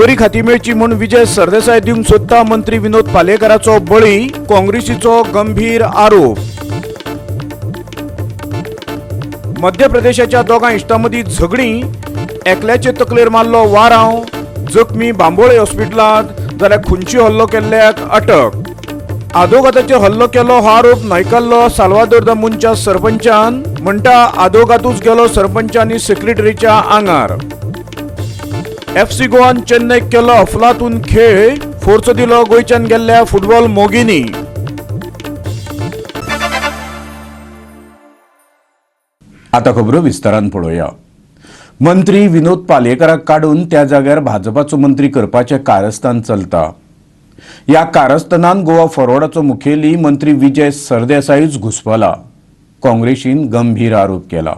बरी खाती मेळची म्हूण विजय सरदेसाय दिवंक सोदता मंत्री विनोद पालयेकाराचो बळी, काँग्रेसीचो गंभीर आरोप. मध्य प्रदेशाच्या दोगां इश्टां मदीं झगडीं, एकल्याचे तकलेर मारलो वारांव, जखमी बांबोळे हॉस्पिटलांत, जाल्यार खुंची हल्लो केल्ल्याक अटक. आदोगादाचेर हल्लो केलो हो आरोप न्हयकारलो साल्वादोर the मुनच्या सरपंचान, म्हणटा आदोगादूच गेलो सरपंच आनी सेक्रेटरीच्या आंगार. एफसी गोवान चेन्नईक केलो अफलातून खेळ, फोर्स दिलो गोंयच्यान गेल्ल्या फुटबॉल मोगींनी. आतां खबरो विस्तारान पळोवया. मंत्री विनोद पालयेकाराक काडून त्या जाग्यार भाजपाचो मंत्री करपाचें कारस्थान चलता. ह्या कारस्थानान गोवा फॉरवर्डाचो मुखेली मंत्री विजय सरदेसायूच घुस्पला. काँग्रेसीन गंभीर आरोप केला.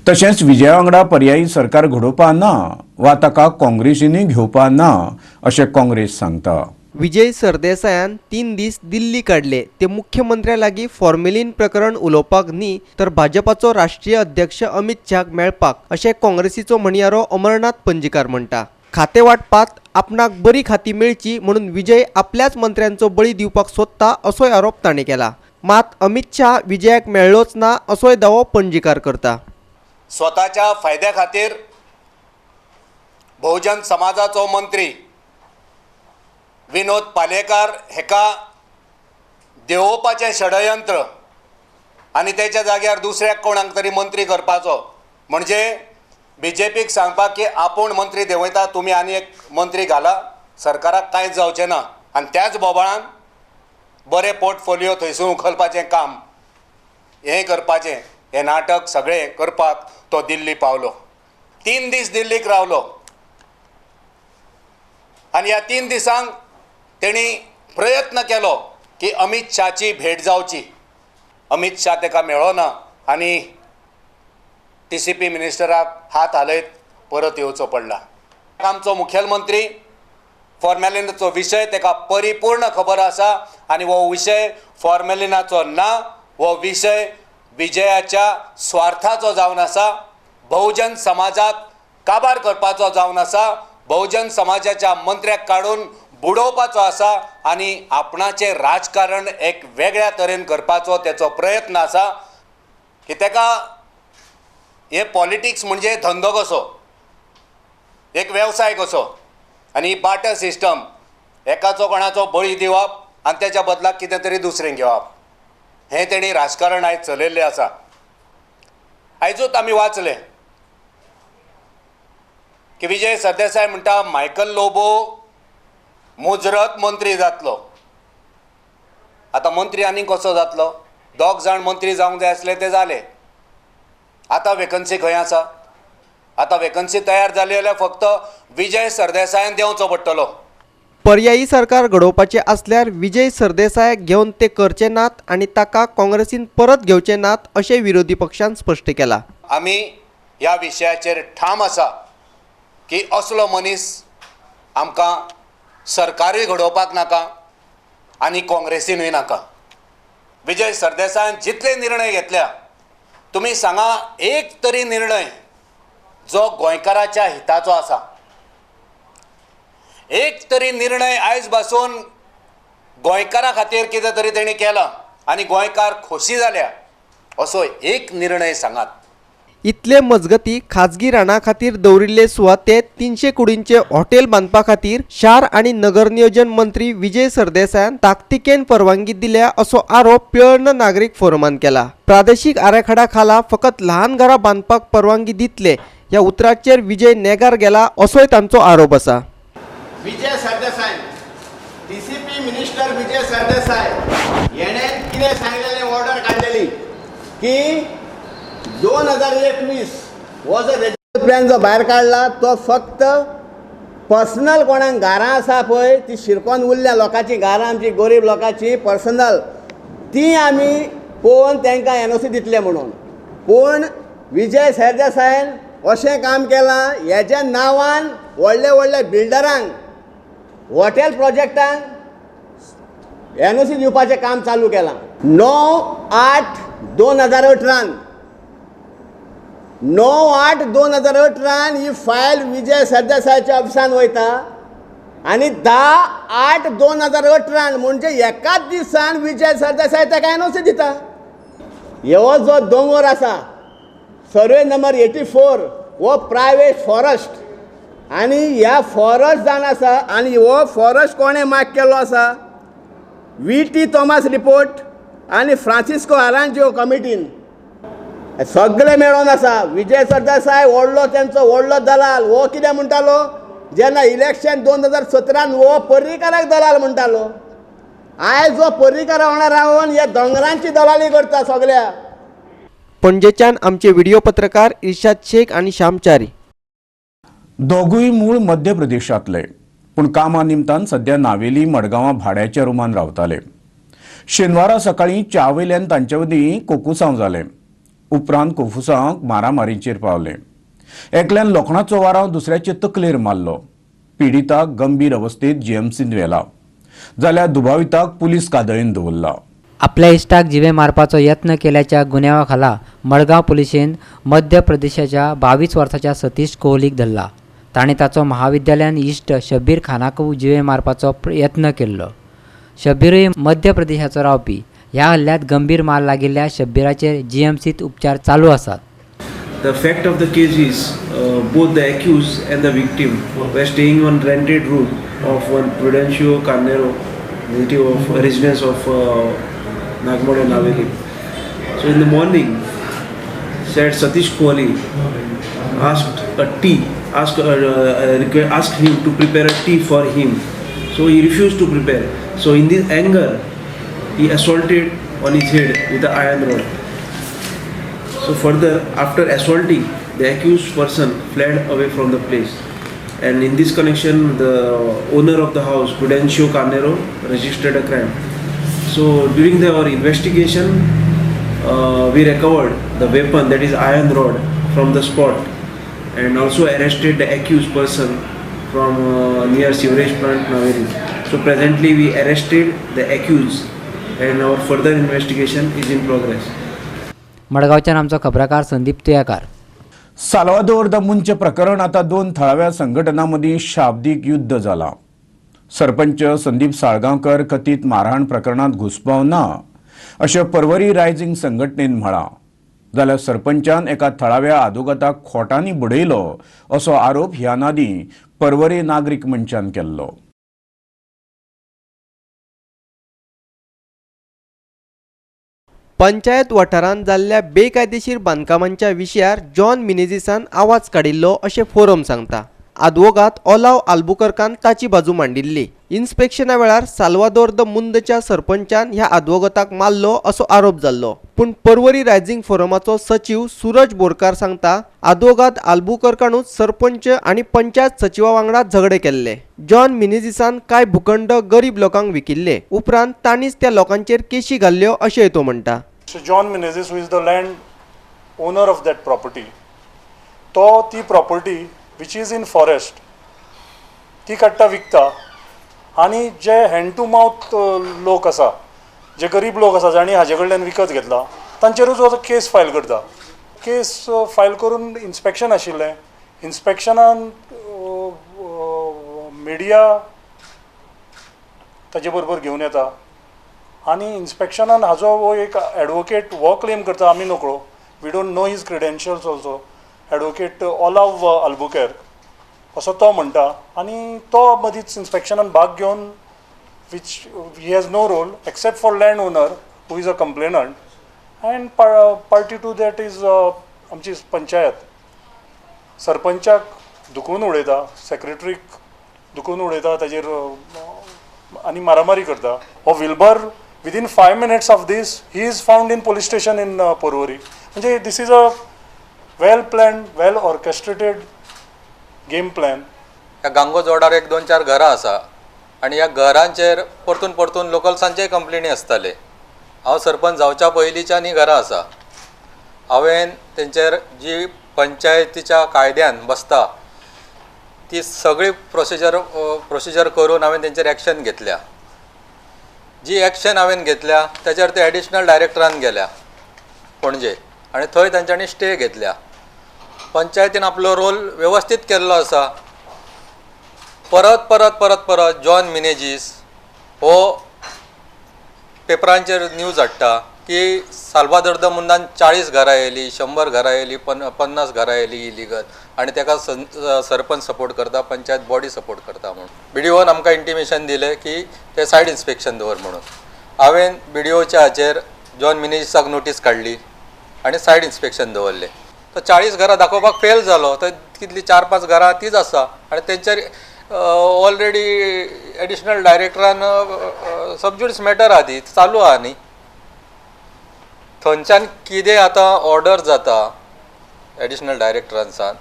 तशेंच विजया वांगडा पर्यायी सरकार घडोवपा ना वा ताका काँग्रेसीनूय घेवपा ना अशें काँग्रेस सांगता. विजय सरदेसायान 3 दीस दिल्ली काडले ते मुख्यमंत्र्या लागीं फॉर्मेलीन प्रकरण उलोवपाक न्ही, तर भाजपाचो राष्ट्रीय अध्यक्ष अमित शहाक मेळपाक, अशें काँग्रेसीचो म्हणयारो अमरनाथ पणजीकार म्हणटा. खातें वांटपात आपणाक बरी खाती मेळची म्हणून विजय आपल्याच मंत्र्यांचो बळी दिवपाक सोदता, असोय आरोप ताणें केला. मात अमित शहा विजयाक मेळ्ळोच ना, असोय दावो पणजीकार करता. स्वताच्या फायद्या खातीर बहुजन समाजाचो मंत्री विनोद पालयेकार हेका देंवोवपाचें षडयंत्र आनी तेच्या जाग्यार दुसऱ्याक कोणाक तरी मंत्री करपाचो, म्हणजे बीजेपीक सांगपाक की आपूण मंत्री देंवयता, तुमी आनी एक मंत्री घाला, सरकाराक कांयच जावचें ना. आनी त्याच बोबाळान बरें पोर्टफोलियो थंयसून उखलपाचें काम हें करपाचें, हें नाटक सगळें करपाक तो दिल्ली पावलो. 3 दीस दिल्लीक रावलो आनी ह्या 3 दिसांक तेणी प्रयत्न केलो की अमीत शाहची भेट जावची. अमीत शाह ताका मेळ्ळो ना आनी टीसीपी मिनिस्टराक हात हालयत परत येवचो पडला. आमचो मुखेलमंत्री फॉर्मेलिनाचो विशय ताका परिपूर्ण खबर आसा आनी हो विशय फॉर्मेलिनाचो ना, हो विशय विजयाच्या स्वार्थाचो जावन आसा, बहुजन समाजाक काबार करपाचो जावन आसा, बहुजन समाजाच्या मंत्र्याक काडून बुडोवपाचो आसा आनी आपणाचें राजकारण एक वेगळ्या तरेन करपाचो तेचो प्रयत्न आसा. की ताका हे पॉलिटिक्स म्हणजे धंदो कसो, एक वेवसाय कसो आनी ही बार्टर सिस्टम, एकाचो कोणाचो बळी दिवप आनी तेच्या बदलाक कितें तरी दुसरें घेवप, हें तेणी राजकारण आयज चलयल्लें आसा. आयजूच आमी वाचलें की विजय सरदेसाय म्हणटा मायकल लोबो मुजरत मंत्री जातलो. आतां मंत्री आनीक कसो जातलो? दोग जाण मंत्री जावंक जाय आसले, ते जाले. आतां वेकन्सी खंय आसा? आतां वेकन्सी तयार जाली जाल्यार फक्त विजय सरदेसायान देंवचो पडटलो. पर्यायी सरकार घडोवपाचें आसल्यार विजय सरदेसायाक घेवन ते करचे नात आनी ताका काँग्रेसीन परत घेवचे नात, अशें विरोधी पक्षान स्पश्ट केलां. आमी ह्या विशयाचेर ठाम आसा की असलो मनीस आमकां सरकारूय घडोवपाक नाका आनी काँग्रेसीनूय नाका. विजय सरदेसायान जितले निर्णय घेतल्या, तुमी सांगा एक तरी निर्णय जो गोंयकाराच्या हिताचो आसा? एक तरी निर्णय आयज पासून गोंयकारा खातीर कितें तरी तेणी केलां आनी गोंयकार खोशी जाल्या, असो एक निर्णय सांगात. इतले मजगती खाजगी राना खातीर दवरिल्ले सुवातेत 300 कुडींचे हॉटेल बांदपा खातीर शार आनी नगर नियोजन मंत्री विजय सरदेसायान ताकतिकेन परवानगी दिल्या, असो आरोप पिळर्ण नागरीक फोरमान केला. प्रादेशीक आराखडा खाला फकत ल्हान घरां बांदपाक परवानगी दितले ह्या उतराचेर विजय नेगार गेला, असोय तांचो आरोप आसा. विजय सरदेसाय, टीसीपी मिनिस्टर विजय सरदेसाय हेणे कितें सांगलेलें, ऑर्डर काडलेली की 2021 हो जो रेजिस्टर प्लॅन जो भायर काडला तो फक्त पर्सनल कोणाक घरां आसा पळय, ती शिरकोन उरल्या लोकांची घरां, आमची गरीब लोकांची पर्सनल, ती आमी पळोवन तांकां एनओसी दितले म्हणून. पूण विजय सरदेसायन अशें काम केलां, हेज्या नांवान व्हडले व्हडले बिल्डरांक, हॉटेल प्रोजेक्टांक एनओसी दिवपाचें काम चालू केलां. 9/8/2018, 9/8/2018 ही फायल विजय सरदेसायाच्या ऑफिसान वयता. आनी 10/8/2018 म्हणजे एकाच दिसान विजय सरदेसाय ताका एनओसी दिता. हो जो दोंगोर आसा सर्वे नंबर 84 हो प्रायवेट फॉरेस्ट आनी ह्या फॉरेस्ट जावन आसा आनी हो फॉरेस्ट कोणें मार्क केल्लो आसा VT Thomas report आनी फ्रांसिस्को आरांजियो कमिटीन सगळे मेळोन आसा. विजय सरदेसाय व्हडलो तेंचो व्हडलो दलाल. हो कितें म्हणटालो जेन्ना इलेक्शन 2017 हो पर्रीकाराक दलाल म्हणटालो. आयज हो पर्रीकारा वांगडा रावन ह्या दोंगरांची दलाली करता सगळ्या. पणजेच्यान आमचे व्हिडिओ पत्रकार इर्शाद शेख आनी श्यामचारी. दोगूय मूळ मध्य प्रदेशांतले, पूण कामा निमतान सध्या नावेली मडगांवां भाड्याच्या रुमान रावताले. शेनवारा सकाळीं 4 वयल्यान तांचे मदीं कोकुसांव जालें. उपरांत कोफुसांव मारामारीचेर पावले. एकल्यान लोखणाचो वारांव दुसऱ्याचे तकलेर मारलो. पिडिताक गंभीर अवस्थेत जीएमसींत व्हेला, जाल्यार दुबाविताक पुलीस कादयेन दवरला. आपल्या इश्टाक जिवे मारपाचो यत्न केल्याच्या गुन्यांवा खाला मडगांव पुलिशेन मध्य प्रदेशाच्या 22 वर्साच्या सतीश कोहलीक धरला. ताणें ताचो महाविद्यालयान इश्ट शब्बीर खानाक जिवे मारपाचो यत्न केल्लो. शब्बीरूय मध्य प्रदेशाचो रावपी. ह्या हल्ल्यांत गंभीर मार लागिल्ल्या शब्बीराचेर जीएमसींत उपचार चालू आसात. The fact of the case is both the accused and the victim were staying on rented room of one Prudencio Carnero, native of residence of Nagmode Naveli. So in the morning, said Satish Kohli asked a tea, asked him to prepare a tea for him. So he refused to prepare. So in this anger, he assaulted on his head with an iron rod. So further, after assaulting, the accused person fled away from the place. And in this connection, the owner of the house, Prudencio Carnero, registered a crime. So during our investigation, we recovered the weapon, that is iron rod, from the spot, and also arrested the accused person from near sewerage plant Naveli. So presently we arrested the accused and our further investigation is in progress. मडगांवच्यान आमचो खबराकार Sandeep तुयाकार. Salvador the मुंच प्रकरण आता 2 थळाव्या संघटनां मदीं शाब्दीक युद्ध जालां. सरपंच संदीप साळगांवकर कथीत मारहाण प्रकरणांत घुस्पाव ना अशें परवरी रायझिंग संघटनेन म्हळां. जाल्यार सरपंचान एका थळाव्या आदोगाताक खोटांनी बडयलो असो आरोप ह्या आदीं परवरी नागरीक मंचान केल्लो. पंचायत वाठारांत जाल्ल्या बेकायदेशीर बांदकामांच्या विशयार जॉन मिनेझिसान आवाज काडिल्लो अशें फोरम सांगता. आदवोगाद ओलाव आल्बुकर्कान ताची बाजू मांडिल्ली. इन्स्पेक्शना वेळार साल्वादोर the मुंदच्या सरपंचान ह्या आदवोगाताक मारलो असो आरोप जाल्लो. पूण परवरी रायझिंग फोरमाचो सचीव सूरज बोरकार सांगता आदवोगाद आल्बुकर्कानूच सरपंच आनी पंचायत सचिवा वांगडा झगडे केल्ले. जॉन मिनेझिसान कांय भूखंड गरीब लोकांक विकिल्ले, उपरांत तांणीच त्या लोकांचेर केशी घाल्ल्यो अशेंय तो म्हणटा. John Menezes, who is the land owner of that property, तो ती property which is in forest ती काडटा विकता आनी जे हँड टू मावथ लोक आसा, जे गरीब लोक आसा जांणी हाजे कडल्यान विकत घेतला तांचेरूच हो केस फायल करता. केस फायल करून इन्स्पेक्शन आशिल्लें, इन्स्पेक्शनान मिडिया ताजे बरोबर घेवन येता आनी इन्स्पेक्शनान हाजो हो एक एडवोकेट हो क्लेम करता आमी नकळो, we don't know his credentials also, advocate Olavo Albuquerque असो तो म्हणटा आनी तो मदींच इन्स्पेक्शनान भाग घेवन which he has no role except for land owner who is a complainant and party to that is आमची पंचायत. सरपंचाक दुखोवन उडयता, सेक्रेटरीक दुखोवन उडयता ताजेर आनी मारामारी करता. हो Wilbur within 5 minutes of this he is found in police station in Porvorim. म्हणजे this is a well planned, well orchestrated game plan. ह्या गांगो जोडार 1 2 4 घरां आसा आनी ह्या घरांचेर परतून परतून लोकल्सांचेय कंप्लेनी आसताले. हांव सरपंच जावच्या पयलींच्यान हीं घरां आसा. हांवें तेंचेर जी पंचायतीच्या कायद्यान बसता ती सगळी प्रोसिजर करून हांवें तेंचेर एक्शन घेतल्या. जी एक्शन हांवें घेतल्या तेचेर ते एडिशनल डायरेक्टरान गेल्या पणजे आनी थंय तेंच्यांनी स्टे घेतल्या. पंचायतीन आपलो रोल वेवस्थीत केल्लो आसा. परत परत परत परत जॉन मिनेजीस हो पेपरांचेर न्यूज हाडटा की साल्वादोर the मुंदान 40 घरां येयली, 100 घरां येयली, 50 घरां येयली इलिगल आनी ताका सरपंच सपोर्ट करता, पंचायत बॉडी सपोर्ट करता म्हणून बी डी ओन आमकां इंटिमेशन दिलें की ते सायड इन्स्पेक्शन दवर म्हणून. हांवें बी डी ओच्या हाचेर जॉन मिनेजीसाक नोटीस काडली आनी सायड इन्स्पेक्शन दवरलें. तो 40 घरां दाखोवपाक फेल जालो. तर कितली 4-5 घरां तीच आसा आनी तेंचेर ऑलरेडी एडिशनल डायरेक्टरान सबज्युडीस मॅटर आहा, ती चालू आहा न्ही. थंयच्यान कितें आतां ऑर्डर जाता एडिशनल डायरेक्टरानसान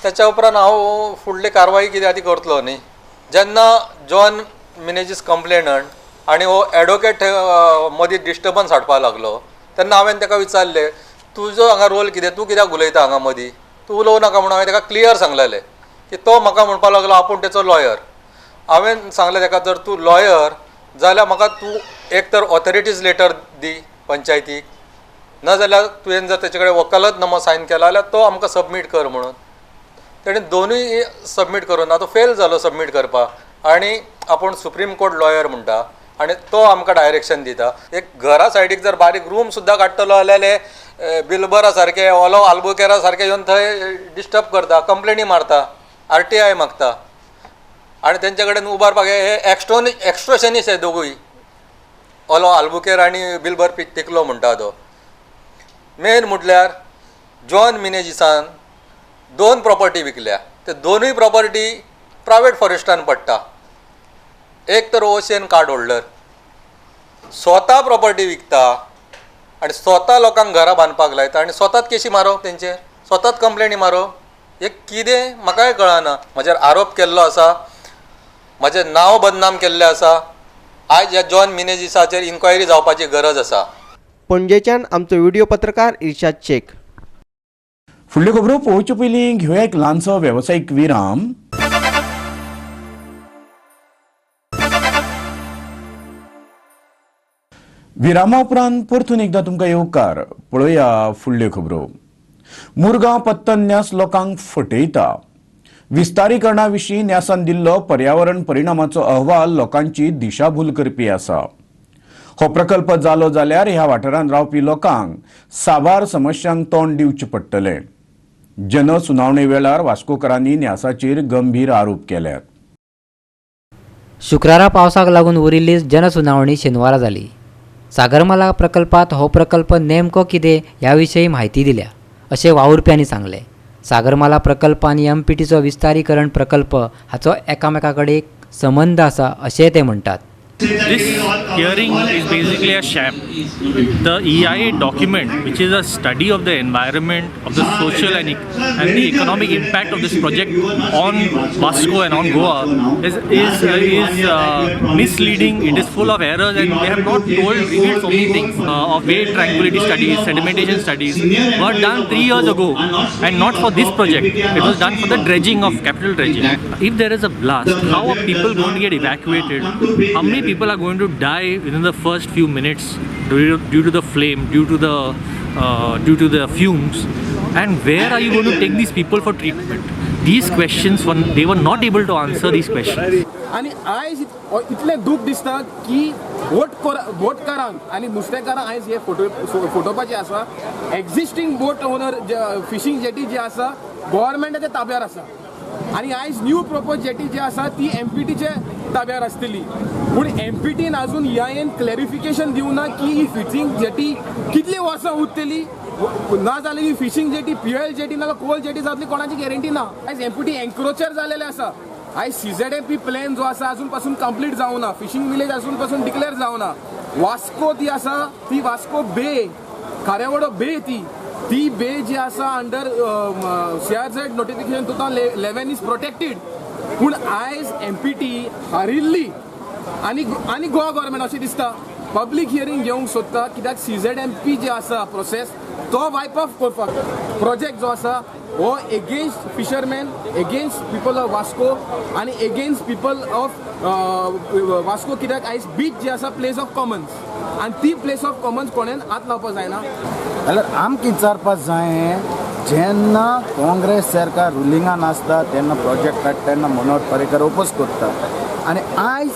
त्याच्या उपरांत हांव फुडली कारवाई कितें आहा ती करतलो न्ही. जेन्ना जॉन मिनेजीस कंप्लेनंट आनी हो एडवोकेट मदीं डिस्टर्बन्स हाडपाक लागलो तेन्ना हांवें ताका विचारलें, तुजो हांगा रोल कितें, तूं कित्याक उलयता हांगा मदीं, तूं उलोवं नाका म्हणून हांवें ताका क्लियर सांगलेलें. की तो म्हाका म्हणपाक लागलो आपूण तेचो लॉयर. हांवें सांगलें ताका, जर तूं लॉयर जाल्यार म्हाका तूं एक तर ऑथॉरिटीज लेटर दी पंचायतीक, ना जाल्यार तुवें जर तेचे कडेन वकालतनामो सायन केला जाल्यार तो आमकां सबमीट कर म्हणून. तेणें दोनूय सबमीट करूं ना, तो फेल जालो सबमीट करपाक आनी आपूण सुप्रीम कोर्ट लॉयर म्हणटा आनी तो आमकां डायरेक्शन दिता. एक घरा सायडीक जर बारीक रूम सुद्दां काडटलो जाल्यार बिलबरा सारके ओलो आल्बुकेरा सारके येवन थंय डिस्टर्ब करता, कंप्लेनी मारता, RTI मागता आनी तेंचे कडेन उबारपाक हे एक्स्ट्रोशनीस्ट हे दोगूय, ओलो आल्बुकेर आनी बिलबर तिकलो म्हणटा तो. मेन म्हटल्यार जॉन मिनेजीसान 2 प्रॉपर्टी विकल्या, ते दोनूय प्रॉपर्टी प्रायवेट फॉरेस्टान पडटा. एक तर ओशियन कार्ड होल्डर स्वता प्रॉपर्टी विकता आनी स्वता लोकांक घरां बांदपाक लायता आनी स्वताच केशी मारप तेंचेर, स्वताच कंप्लेनी मारप, हें कितें म्हाकाय कळना. म्हजेर आरोप केल्लो आसा, म्हजें नांव बदनाम केल्लें आसा. आयज ह्या जॉन मिनेजीसाचेर इन्क्वायरी जावपाची गरज आसा. पणजेच्यान आमचो व्हिडिओ पत्रकार इर्शाद शेख. फुडल्यो खबरो पळोवचे पयलीं घेवया एक ल्हानसो वेवसायीक विराम. विरामा उपरांत परतून एकदां तुमकां येवकार. पळोवया फुडल्यो खबरो. मुरगांव पत्तन न्यास लोकांक फटयता. विस्तारीकरणा विशीं न्यासान दिल्लो पर्यावरण परिणामाचो अहवाल लोकांची दिशाभूल करपी आसा. हो प्रकल्प जालो जाल्यार ह्या वाठारांत रावपी लोकांक साबार समस्यांक तोंड दिवचें पडटलें. जनसुनावणे वेळार वास्कोकरांनी न्यासाचेर गंभीर आरोप केल्यात. शुक्रारा पावसाक लागून उरिल्ली जनसुनावणी शेनवारा जाली. सागरमाला प्रकल्पात हो प्रकल्प नेमको कितें ह्या विशीं म्हायती दिल्या अशें वावुरप्यांनी सांगलें. सागरमाला प्रकल्प आनी MPTचो विस्तारीकरण प्रकल्प हाचो एकामेका कडेन संबंद आसा अशें ते म्हणटात. This hearing is basically a sham. The EIA document, which is a study of the environment, of the social and the economic impact of this project on Vasco and on Goa, is misleading. It is full of errors, and they have not told revealed so many things. Of wave tranquility studies, sedimentation studies were done 3 years ago, and not for this project. It was done for the dredging of capital dredging. If there is a blast, how are people going to get evacuated? How many people are going to die within the first few minutes due to the flame, due to the fumes, and where are you going to take these people for treatment? These questions, they were not able to answer these questions. आनी आयज इतलें दूख दिसता की बोटकारांक आनी नुस्तेकारांक आयज हे फोटोवपाचें आसा. Existing boat owner fishing jetty जी आसा गव्हर्मेंटाच्या ताब्यार आसा आनी आयज न्यू प्रपोज जेटी जी आसा ती MPTच्या ताब्यार आसतली. पूण MPTन अजून EIAन क्लॅरिफिकेशन दिवना की ही फिशींग जेटी कितली वर्सां उरतली, ना जाल्यार ही फिशींग जेटी POL jetty ना कोल जेटी जातली कोणाची गॅरंटी ना. आयज MPT एन्क्रोचर जालेलें आसा. आयज CZMP plan जो आसा अजून पासून कंप्लीट जावना, फिशींग विलेज अजून पासून डिक्लेअर जावना. वास्को ती आसा ती वास्को बे, खारेवाडो बे, ती बे जी आसा under CRZ notification 2011 is protected. पूण आयज MPT हारिल्ली आनी आनी गोवा गव्हर्मेंट अशें दिसता पब्लीक हियरींग घेवंक सोदता कित्याक CZMP जे आसा प्रोसेस तो वायप ऑफ करपाक प्रोजेक्ट जो आसा हो against fisherman, against people of Vasco आनी एगेन्स्ट पीपल ऑफ वास्को कित्याक आयज बीच जी आसा प्लेस ऑफ कॉमन्स आनी ती प्लेस ऑफ कॉमन्स कोणेन हात लावपाक जायना. जाल्यार आमकां विचारपाक जाय जेन्ना काँग्रेस सरकार रुलिंगान आसता तेन्ना प्रोजेक्ट काडटा तेन्ना मनोहर पर्रीकर ओपोज करता आनी आयज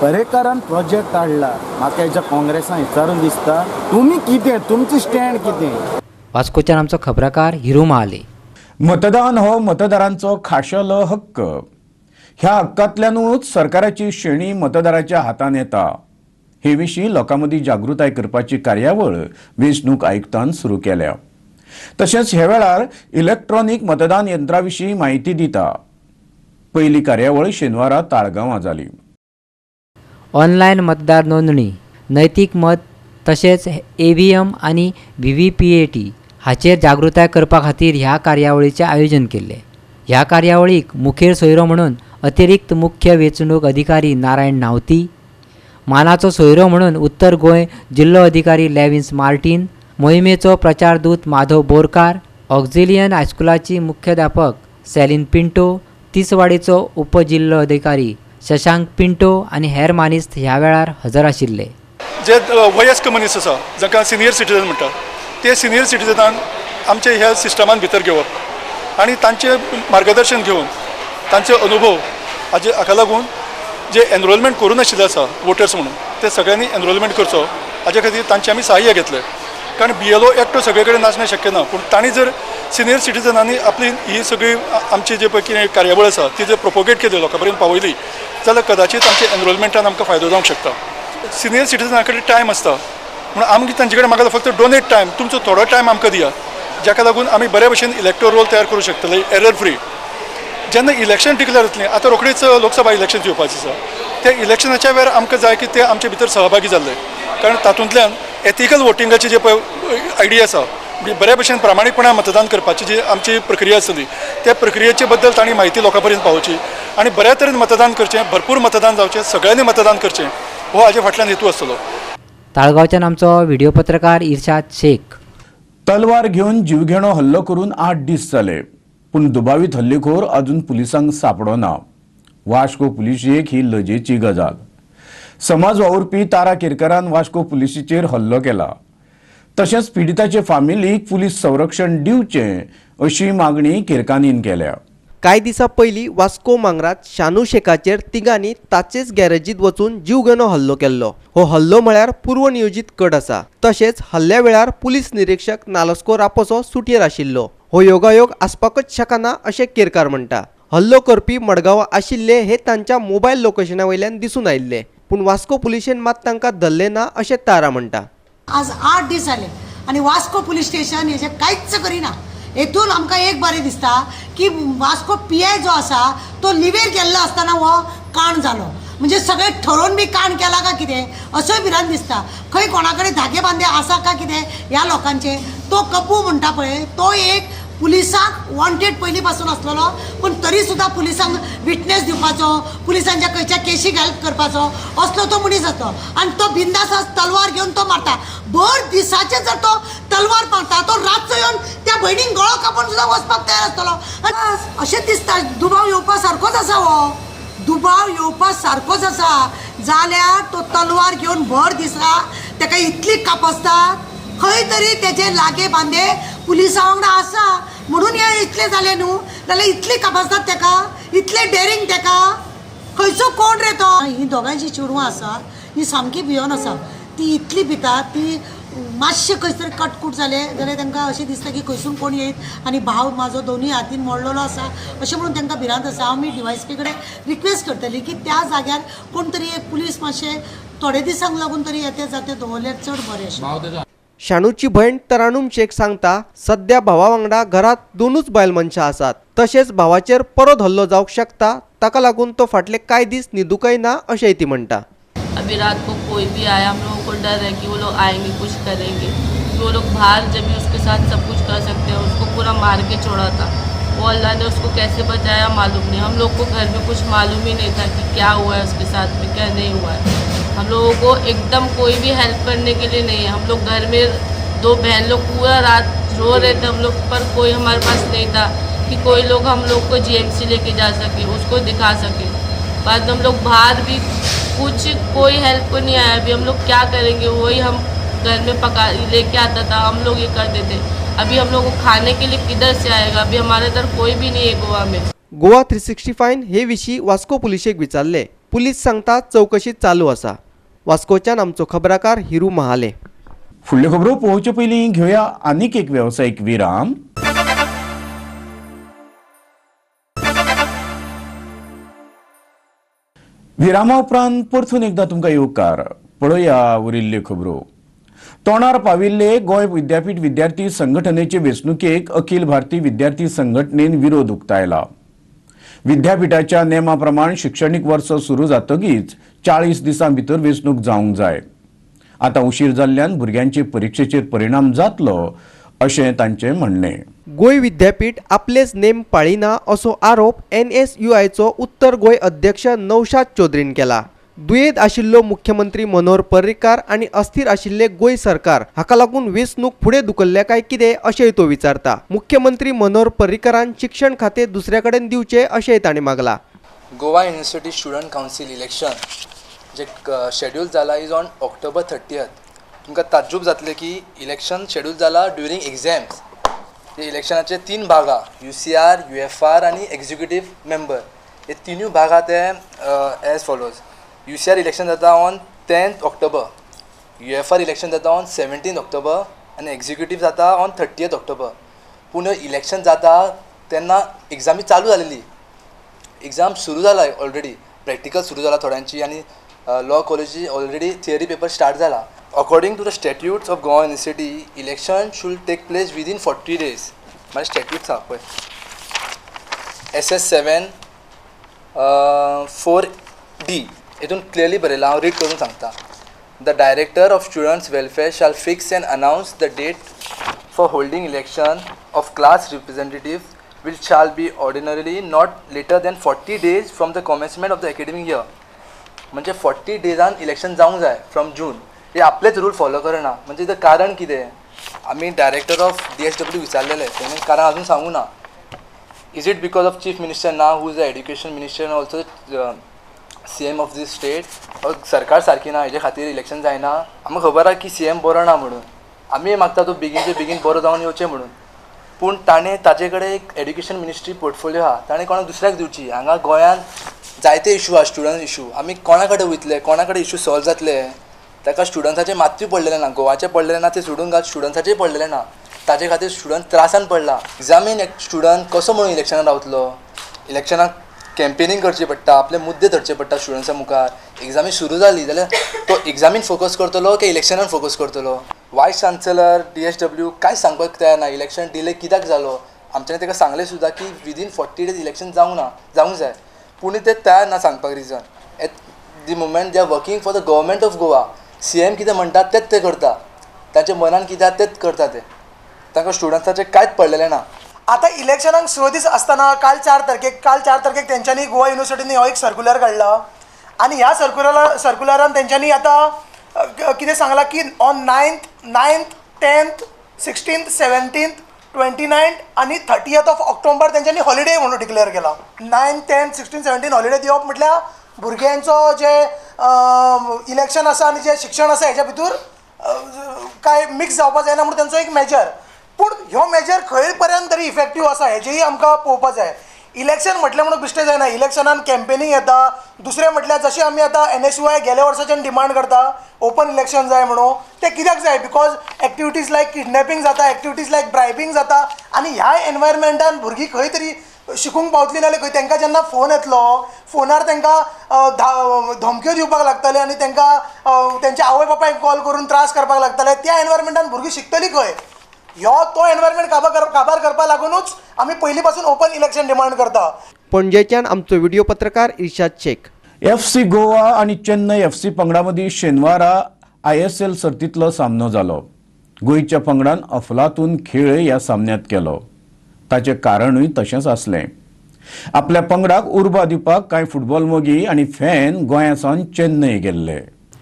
पर्रीकरान प्रोजेक्ट हाडला. म्हाका हेज्या काँग्रेसान विचारून दिसता तुमी कितें, तुमचें स्टँड कितें. वास्कोच्यान आमचो खबराकार हिरू महाले. मतदान हो मतदारांचो खाशेलो हक्क. ह्या हक्कांतल्यानूच सरकाराची श्रेणी मतदाराच्या हातान येता. हे विशीं लोकां मदीं जागृताय करपाची कार्यावळ वेंचणूक आयुक्तान सुरू केल्या. तशेंच हे वेळार इलेक्ट्रॉनीक मतदान यंत्रा विशीं म्हायती दिता. पयली कार्यावळ शेनवारा ताळगांवां जाली. ऑनलायन मतदार नोंदणी, नैतीक मत तशेंच EVM आनी VVPAT हाचेर जागृताय करपा खातीर ह्या कार्यावळीचें आयोजन केल्लें. ह्या कार्यावळीक मुखेल सोयरो म्हणून अतिरिक्त मुख्य वेंचणूक अधिकारी नारायण नावती, मानाचो सोयरो म्हणून उत्तर गोंय जिल्लो अधिकारी लेविन्स मार्टीन, मोहिमेचो प्रचारदूत माधव बोरकार, ऑक्झिलियन हायस्कुलाची मुख्याध्यापक सेलीन पिंटो, तिसवाडीचो उपजिल्लो अधिकारी शशांक पिंटो आनी हेर मानेस्त ह्या वेळार हजर आशिल्ले. जे वयस्क मनीस आसा जांकां सिनियर सिटीजन म्हणटा ते सिनियर सिटीजनांक आमचे ह्या सिस्टमान भितर घेवप आनी तांचें मार्गदर्शन घेवन तांचे अनुभव हाजे हाका लागून जे एनरोलमेंट करूं नाशिल्ले आसा वोटर्स म्हणून ते सगळ्यांनी एनरोलमेंट करचो हाजे खातीर तांचें आमी सहाय्य घेतलें. कारण BLO एकटो सगळे कडेन नासणें शक्य ना, पूण तांणी जर सिनियर सिटीजनांनी आपली ही सगळी आमची जे पळय कितें कार्यावळ आसा ती जर प्रोपोगेट केली लोकां पर्यंत पावयली जाल्यार कदाचीत आमच्या एनरोलमेंटान आमकां फायदो जावंक शकता. सिनियर सिटीजना कडेन टायम आसता म्हणून आमी तांचे कडेन मागता फक्त डोनेट टायम, तुमचो थोडो टायम आमकां दिया जाका लागून आमी बऱ्या भशेन इलेक्टोरल रोल तयार करूं शकतले एरर फ्री. जेन्ना इलेक्शन डिक्लेर जातलें, आतां रोखडीच लोकसभा इलेक्शन येवपाचें आसा, त्या इलेक्शनाच्या वेळार आमकां जाय की ते आमचे भितर सहभागी जाल्ले, कारण तातूंतल्यान एथिकल वोटिंगाची जे पळय आयडिया आसा म्हणजे बऱ्या भशेन प्रामाणीकपणान मतदान करपाची जी आमची प्रक्रिया आसतली त्या प्रक्रियेचे बद्दल तांणी म्हायती लोकां पर्यंत पावोवची आनी बऱ्या तरेन मतदान करचें, भरपूर मतदान जावचें, सगळ्यांनी मतदान करचें हो हाजे फाटल्यान हेतू आसतलो. ताळगांवच्यान आमचो व्हिडिओ पत्रकार इर्शाद शेख. तलवार घेवन जीवघेणो हल्लो करून 8 दीस जाले, पूण दुबावीत हल्लेखोर अजून पुलिसांक सांपडना. वास्को पुलिशेक ही लजेची गजाल. समाज वावुरपी तारा केरकरान वास्को पुलिशेचेर हल्लो केला. तशेंच पिडिताचे फामिलीक पुलीस संरक्षण दिवचें अशी मागणी केरकानीन केल्या. कांय दिसां पयलीं वास्को मांगरात शानू शेखाचेर तिगांनी ताचेच गॅरेजींत वचून जीवघेणो हल्लो केल्लो. हो हल्लो म्हळ्यार पूर्वनियोजीत कट आसा. तशेंच हल्ल्या वेळार पुलीस निरीक्षक नालस्को रापोसो सुटयेर आशिल्लो. हो योगायोग आसपाकच शकना अशें केरकार म्हणटा. हल्लो करपी मडगांव आशिल्ले हे तांच्या मोबायल लोकेशना वयल्यान दिसून आयिल्ले, पूण वास्को पुलिशेन मात तांकां धरले ना अशें तारा म्हणटा. आज 8 दीस जाले आनी वास्को पुलीस स्टेशन हेजें कांयच करिना. हेतून आमकां एक बरें दिसता की वास्को PI जो आसा तो लिवेर गेल्लो आसतना हो काण जालो, म्हणजे सगळें ठरोवन बी काण केला काय कितें असोय भिरांत दिसता. खंय कोणा कडेन धागे बांदे आसा काय कितें ह्या लोकांचे. तो कपू म्हणटा पळय तो एक पुलिसांक वॉन्टेड पयलीं पासून आसलेलो, पूण तरी सुद्दां पुलिसांक विटनेस दिवपाचो, पुलिसांच्या खंयच्या केशीक हेल्प करपाचो असलो तो मनीस आसलो. आनी तो बिंदास तलवार घेवन तो मारता. भर दिसाचे जर तो तलवार मारता तो रातचो येवन त्या भयणीक गळो कापून सुद्दां वचपाक तयार आसतलो. आनी अशें दिसता दुबाव येवपा सारकोच आसा, हो दुबाव येवपा सारकोच आसा. जाल्यार तो तलवार घेवन भर दिसा ताका इतली कापसतात, खंय तरी तेजे लागे बांदे पुलिसां वांगडा आसा म्हणून हे इतलें जालें न्हू, जाल्यार इतली कापासतात तेका, इतलें डेरींग तेका, खंयचो कोण रे तो. ही दोगांयची चेडवां आसा ही सामकी भियोन आसा. ती इतली भिता ती मातशें खंय तरी कटकूट जालें जाल्यार तांकां अशें दिसता की खंयसून कोण येयत आनी भाव म्हाजो दोनूय हातीन मोडलेलो आसा अशें म्हणून तांकां भिरांत आसा. हांव मी DYSP कडेन रिक्वेस्ट करतली की त्या जाग्यार कोण तरी एक पुलीस मातशें थोडे दिसांक लागून तरी येते जाते दवरल्यार चड बरें अशें. शाणूची भयण तराणूम शेख सांगता सद्या भावा वांगडा घरात 2 बायल मनशां आसात. तशेंच भावाचेर परत हल्लो जावंक शकता, ताका लागून तो फाटले कांय दीस न्हिदूंकय ना अशेंय ती म्हणटा. अभी रात को कोई भी आया हम लोगों को डर है कि वो लोग आएंगे कुछ करेंगे, वो लोग बाहर जब भी उसके साथ सब कुछ कर सकते हैं. उसको पूरा मार के छोड़ा था, वो अल्लाह ने उसको कैसे बचाया मालूम नहीं. हम लोग को घर में कुछ मालूम ही नहीं था कि क्या हुआ है उसके साथ में क्या नहीं हुआ है. हम लोगों को एकदम कोई भी हेल्प करने के लिए नहीं है. हम लोग घर में 2 बहन लोग पूरा रात रो रहे थे हम लोग, पर कोई हमारे पास नहीं था कि कोई लोग हम लोग को GMC लेके जा सके, उसको दिखा सके. बाद में हम लोग बाहर भी कुछ कोई हेल्प को नहीं आया. अभी हम लोग क्या करेंगे, वही हम घर में पका लेके आता था, हम लोग ये करते थे. अभी हम लोग को खाने के लिए किधर से आएगा? अभी हमारे इधर कोई भी नहीं है गोवा में। गोवा 365 हे विशीं वास्को पुलिशेक विचारले। पुलीस सांगता चवकशी चालू आसा। वास्कोच्यान आमचो खबराकार हिरू महाले। फुडल्यो खबरो पळोवचे पयलीं घेवया आनीक एक वेवसायीक विराम। विरामा उपरांत परतून एकदां तुमकां येवकार। पळोवया उरिल्ल्यो खबरो। तोंडार पाविल्ले गोंय विद्यापीठ विद्यार्थी संघटनेचे वेंचणुकेक अखिल भारतीय विद्यार्थी संघटनेन विरोध उक्तायला। विद्यापीठाच्या नेमा प्रमाण शिक्षणीक वर्स सुरू जातकीच 40 दिसां भितर वेंचणूक जावंक जाय। आतां उशीर जाल्ल्यान भुरग्यांचे परिक्षेचेर परिणाम जातलो अशें तांचें म्हणणें। गोंय विद्यापीठ आपलेच नेम पाळिना असो आरोप NSUIचो उत्तर गोंय अध्यक्ष नौशाद चौधरीन केला। दुयेंत आशिल्लो मुख्यमंत्री मनोहर पर्रीकार आनी अस्थिर आशिल्ले गोंय सरकार हाका लागून वेंचणूक फुडें धुकल्ल्या काय कितें अशेंय तो विचारता। मुख्यमंत्री मनोहर पर्रीकारान शिक्षण खातें दुसऱ्या कडेन दिवचें अशेंय ताणें मागलां। Goa university student council election J schedule जाला is on October 30। तुमकां ताज्जूब जातलें की इलेक्शन शेड्यूल जाला ड्युरींग एग्जाम्स। ते इलेक्शनाचे 3 भाग आहा, UCR, UFR आनी एक्झिक्युटीव मेंबर। हे तिनूय भाग आहा ते एज फॉलोज। UCR election जाता ऑन 10 ऑक्टोबर, UFR election जाता ऑन 17 ऑक्टोबर आनी एक्झिक्युटीव जाता ऑन 30 ऑक्टोबर। पूण इलेक्शन जाता तेन्ना एग्जामी चालू जालेली, एग्जाम सुरू जाला ऑलरेडी, प्रॅक्टिकल सुरू जाला थोड्यांची आनी लॉ कॉलेजी ऑलरेडी थियरी पेपर स्टार्ट जाला। According to the statutes of Goa university election should take place within 40 days. म्हाजे स्टॅट्यूट्स आहा पळय, SS 7 4D हितून क्लियरली बरयलां, हांव रीड करून सांगता। The director of students welfare shall fix and announce the date for holding election of class representative will shall be ordinarily not later than 40 days from the commencement of the academic year. म्हणजे 40 डेजान election जावंक जाय from June. हे आपलेच rule follow करना म्हणजे तें कारण कितें? आमी डायरेक्टर ऑफ DSW विचारलेलें, तेणें कारण अजून सांगूं ना। Is it because of chief minister ना, who is the education minister and also CM of this state, or सरकार सारकी ना हेजे खातीर इलेक्शन जायना? आमकां खबर आहा की CM बरो ना म्हणून, आमी मागता तो बेगीनचे बेगीन बरो जावन येवचें म्हणून, पूण ताणें ताजे कडेन एक एड्युकेशन मिनिस्ट्री पोर्टफोलियो आहा, ताणें कोणाक दुसऱ्याक दिवची। हांगा गोंयांत जायते इशू आहा, स्टुडंट इशू, आमी कोणा कडेन वयतले, कोणा कडेन इशू सॉल्व जातले? ताका स्टुडंट्साचें मात्तूय पडलेलें ना, गोवाचें पडलेलें ना, तें सोडून घाल, स्टुडंट्साचें पडलेलें ना, ताजे खातीर स्टुडंट त्रासान पडला। एग्जामीन एक स्टुडंट कसो म्हणून इलेक्शनाक रावतलो? इलेक्शनाक कॅम्पेनींग करची पडटा, आपले मुद्दे धरचे पडटा स्टुडंट्सां मुखार। एग्जामी सुरू जाली जाल्यार तो एग्जामीन फोकस करतलो की इलेक्शनान फोकस करतलो? वायस चान्सलर DSW कांय सांगपाक तयार ना, इलेक्शन डिले कित्याक जालो? आमच्यांनी ताका सांगलें सुद्दां की विदीन 40 डेज इलेक्शन जावंक ना, जावंक जाय, पूण ते तयार ना सांगपाक reason. At the moment they are working for the government of Goa. CM कितें म्हणटा तेच ते करता, तांच्या मनान कितें आहा तेच करता ते, तांकां स्टुडंट्साचें कांयच पडलेलें ना। आतां इलेक्शनाक 6 दीस आसतना काल 4 तारखेक तेंच्यांनी गोवा युनिवर्सिटींनी हो एक सर्कुलर काडला आनी ह्या सर्कुलरान तेंच्यांनी आतां कितें सांगलां की on 9th, 9th, 10th, 16th, 17th, 29th आनी 30th of October तेंच्यांनी हॉलिडे म्हणून डिक्लेअर केला। 9, 10, 16, 17 हॉलिडे दिवप म्हटल्यार भुरग्यांचो जे इलेक्शन आसा आनी जें शिक्षण आसा हेच्या भितर कांय मिक्स जावपा जायना म्हणून तेंचो एक मेजर। पूण ह्यो मेजर खंय पर्यंत तरी इफेक्टीव आसा हेजेय आमकां पळोवपा जाय। इलेक्शन म्हटलें म्हणून बेश्टें जायना, इलेक्शनान कॅम्पेनींग येता। दुसरें म्हटल्यार जशें आमी आतां NSUI गेल्या वर्साच्यान डिमांड करता ओपन इलेक्शन जाय म्हणून, तें कित्याक जाय? Because activities like kidnapping जाता, एक्टिविटीज लायक ब्रायबींग जाता आनी ह्या एनवायरमेंटान भुरगीं खंय तरी शिकूंक पावतलीं नाल्यार खंय तांकां जेन्ना फोन येतलो, फोनार तांकां धमक्यो दिवपाक लागतले आनी तांकां तेंच्या आवय बापायक कॉल करून त्रास करपाक लागतले, त्या एनवायरमेंटान भुरगीं शिकतलीं खंय? ह्यो तो एनवायरमेंट काबार करपाक लागूनच आमी पयलीं पासून ओपन इलेक्शन डिमांड करता। पणजेच्यान आमचो व्हिडिओ पत्रकार इर्शाद शेख। FC Goa आनी चेन्नई FC पंगडा मदीं शेनवारा ISL सर्तींतलो सामनो जालो। गोंयच्या पंगडान अफलातून खेळ ह्या सामन्यांत केलो, ताचें कारणूय तशेंच आसलें। आपल्या पंगडाक उर्बा दिवपाक कांय फुटबॉल मोगी आनी फॅन गोंया सावन चेन्नई गेल्ले।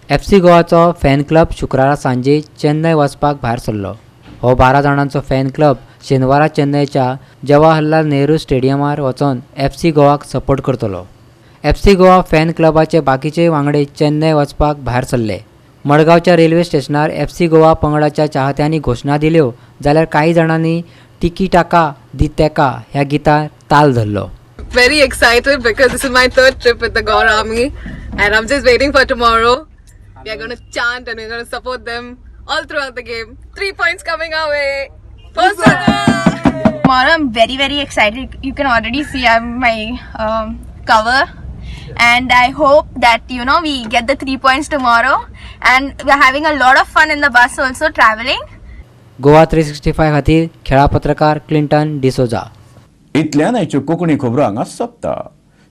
FC गोवाचो फॅन क्लब शुक्रारा सांजे चेन्नई वचपाक भायर सरलो। हो 12 जाणांचो फॅन क्लब शेनवारा चेन्नईच्या जवाहरलाल नेहरू स्टेडियमार वचून FC गोवाक सपोर्ट करतलो। FC Goa fan क्लबाचे बाकीचे वांगडे चेन्नई वचपाक भायर सरले। मडगांवच्या रेल्वे स्टेशनार FC Goa पंगडाच्या चाहत्यांनी घोशणा दिल्यो जाल्यार कांय जाणांनी टिकी टाका दी तेका ह्या गितार ताल धरलो. Very excited because this is my third trip with the Goa Army and I'm just waiting for tomorrow. We are going to chant and we're going to support them all throughout the game. 3 points coming our way. First Tomorrow I'm very very excited. You can already see I'm my cover and I hope that you know we get the 3 points tomorrow and we're having a lot of fun in the bus also traveling. Goa 365 खातीर खेळा पत्रकार Clinton D'Souza. इतल्यान आयच्यो कोंकणी खबरो हांगा सोंपता.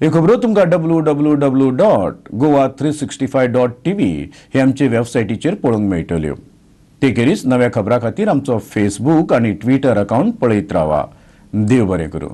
ह्यो खबरो तुमकां www.goa365.tv हे आमचे वेबसायटीचेर पळोवंक मेळटल्यो. ते खेरीज नव्या खबरां खातीर आमचो फेसबूक आनी ट्विटर अकावंट पळयत रावा. देव बरें करूं.